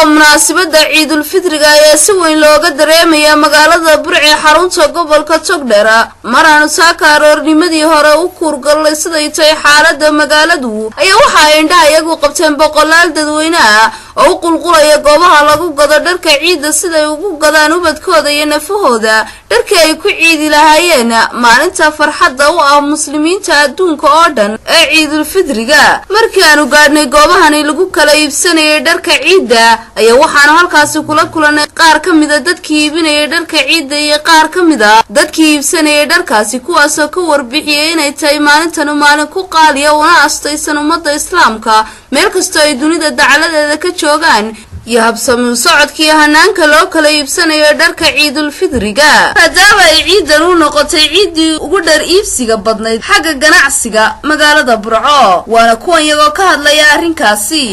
Munaasabada Ciidulfidriga ayaa si weyn looga dareemayaa magaalada Burco ee xarunta gobolka Togdheer. Maraanu saaka aroornimadii hore u kuurgallay siday tahay xaalada magaaladu, ayaa waxa ay indhaha iyagu qabteen boqolaal dadweyne ah oo u qulqulaya goobaha lagu gado dharka ciidda, siday ugu gadaan ubadkooda iyo nafahooda dharkii ay ku ciidi lahaayeen maalinta farxadda u ah muslimiinta adduunka oo dhan ee Ciidulfidriga. Markii aanu gaadhnay goobahani lagu kala iibsanayay dharka ciidda, ayaa waxaanu halkaasi kula kulanay qaar ka mida dadkii iibinayay dharka ciidda iyo qaar ka mid a dadkii iibsanayay dharkaasi, kuwaasoo ka warbixiyay inay tahay maalintanu maalin ku qaaliya una astaysan ummadda islaamka meel kastoo ay dunida dacaladeeda ka joogaan, iyo habsami socodkii hanaanka loo kala iibsanayo dharka Ciidulfidriga, maadaama ay ciidan u noqotay ciiddii ugu dhar iibsiga badnayd xagga ganacsiga magaalada Burco. Waana kuwan iyagoo ka hadlaya arrinkaasi.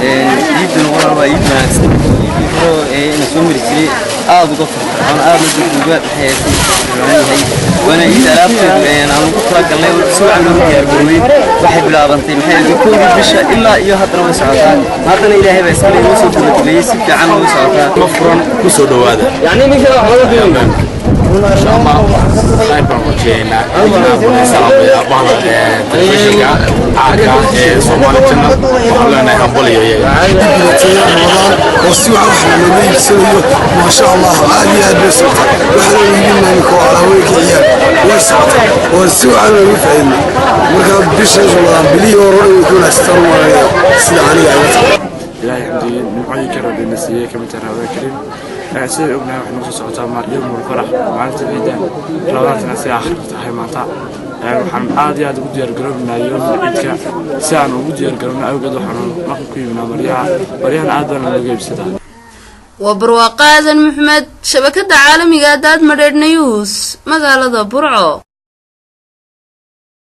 Ciidan walaal waa ciid wanaagsan. Ciidii hore ee ina soo mari jiray aad uga firfircoon, aad uga dhexeysay yahay, waana ciid alaabteedu aan ugu talagalnay oo si wacan loogu diyaargaroobay. Waxay bilaabantay, maxay ahayd, 1-dii bisha ilaa iyo haddana way socotaa. Haddana Ilaahay baa iskale inoo soo gabagabeeyey, si fiican way socotaa. Ma furan, ku soo dhowaada. Insha Allah khayr baan rajeynaa. Salaamaya bahda telefishinka caanka ee Somali Channel. Waxaan leenahay hambaliyo iyaga. Ramadaan oo si wacan wax looga iibsanayo, maasha Allah, aad iyo aad bay socotaa. Waxa loo iibinaa imika waa alaabooyinka ciyaal, way socotaa oo si wacan looga faa'iidnay. Marka bisha Ramadaan bilihii hore dhan way ku wanaagsataan u sida aniga ay tahay. Ilaahay xamdiye, nimcooyinka Rabbina siiyey kamid tahay Ramadaan Kariim. Sidai ognahay, waxay noo soo socotaa yowmul farax, maalinta ciidda. Ramadaantana si aakhir tahay maanta, waxaan aad iyo aad ugu diyaargaroobaynaa yoomul ciidka. Si aan ugu diyaargarowno awgeed, waxaanu maqan ku yiminaa maryaha. Maryahana aad baana looga iibsadaa. Waa Barwaaqo Aadan Maxmed, shabakada caalamiga Daad Madheedh News, magaalada Burco.